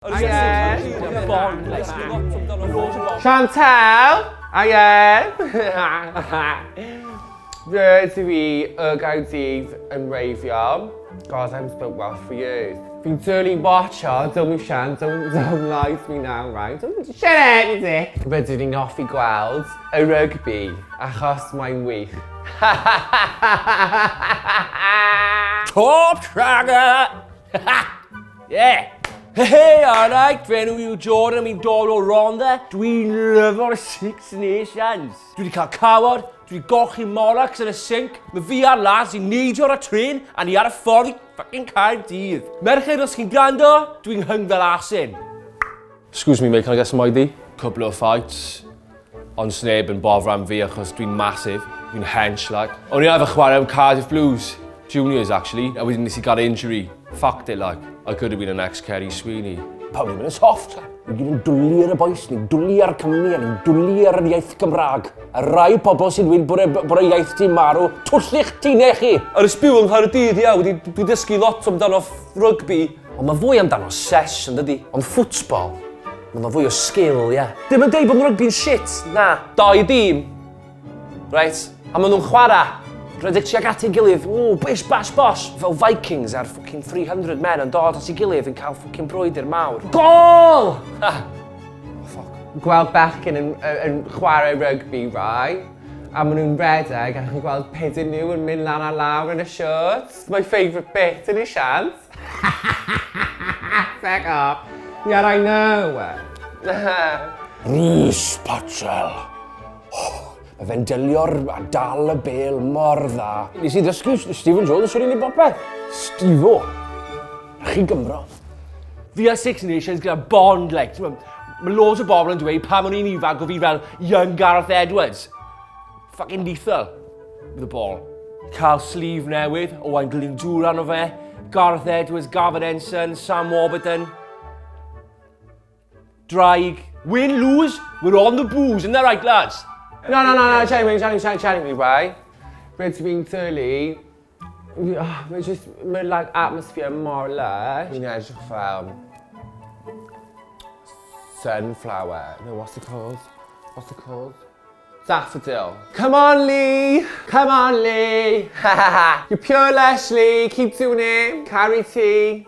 Haia! Chantelle! Haia! Rydw i y Gaerdydd yn wreiddiol. God, I haven't spoke Welsh for years. Fi'n dwlu watcho, don't be Sian, don't, don't lie to me now, right? Don't, shut up, you dick! Rydw i'n hoffi gweld y rygbi, achos mae'n wych. Top Tracker! Yeah! Hey, alright, fe enw yw Jordan, mi'n dod o Rhondda. Dwi'n lyfo'r Six Nations. Dwi wedi cael cawod, dwi wedi golchi morax yn y sink. Mae fi a'r lads i neidio ar y tren a ni ar y ffordd i fucking Caerdydd. Merched, os chi'n gwrando, dwi'n hyng fel asyn. Excuse me mate, can I get some ID? Couple of fights. Ond sneb yn bofr am fi achos dwi'n massive, dwi'n hench like. O'n i arfer chwarae am Cardiff Blues, juniors actually, a wedyn nes i gael injury. Fucked it like. I could have been an ex Kerry Sweeney. Pawb yn mynd yn soft. Ni gyd yn dwlu ar y bois, ni'n dwlu ar Cymru, a ni'n dwlu ar yr iaith Gymraeg. A rai pobl sy'n dweud bod y, bod y iaith di marw, twllu'ch tinau chi! Ar y sbiw yng Nghaerdydd, ia, wedi dwi dysgu lot amdano rygbi. Ond mae fwy amdano sesh, yn dydi? Ond ffwtbol, Mae yna fwy o skill, ie. Yeah. Dim yn deud bod rygbi'n shit, na. Doi dîm, right? A maen nhw'n chwarae. Rhedeg tuag at ei gilydd, ww, bish bash bosh. Fel Vikings a'r fucking 300 men yn dod at ei gilydd yn cael fucking brwydr mawr. Gol! Ha! Oh, fuck. Gweld bechgyn yn, yn chwarae rygbi, right? A maen nhw'n redeg a chi'n gweld pidyn nhw yn mynd lan a lawr yn y shorts. My favourite bit yn y siant. Fuck off. Yeah, I know. Rhys Patchell. Oh, mae fe'n delio'r a dal y bel mor dda. Nes i ddysgu Stephen Jones sy'n ei bopeth. Stevo. Chi Gymro. Fi a Six Nations gyda bond, like. Mae loads o bobl yn dweud pam o'n i'n ifanc o fi fel young Gareth Edwards. Fucking lethal with the ball. Cael sleeve newydd, Owain Glyndŵr arno fe, Gareth Edwards, Gavin Ensign, Sam Warburton. Draig. Win, lose, we're on the booze, isn't that right, lads? No, no, no, no, Jamie, Jamie, Jamie, Jamie, right? Rydw i'n dwlu. Mae just, mae like atmosphere mor lush. Fi'n edrych fel sunflower. No, what's it called? What's it called? Daffodil. Come on, Lee! Come on, Lee! You're pure lush, Lee. Keep doing it. Carry ti.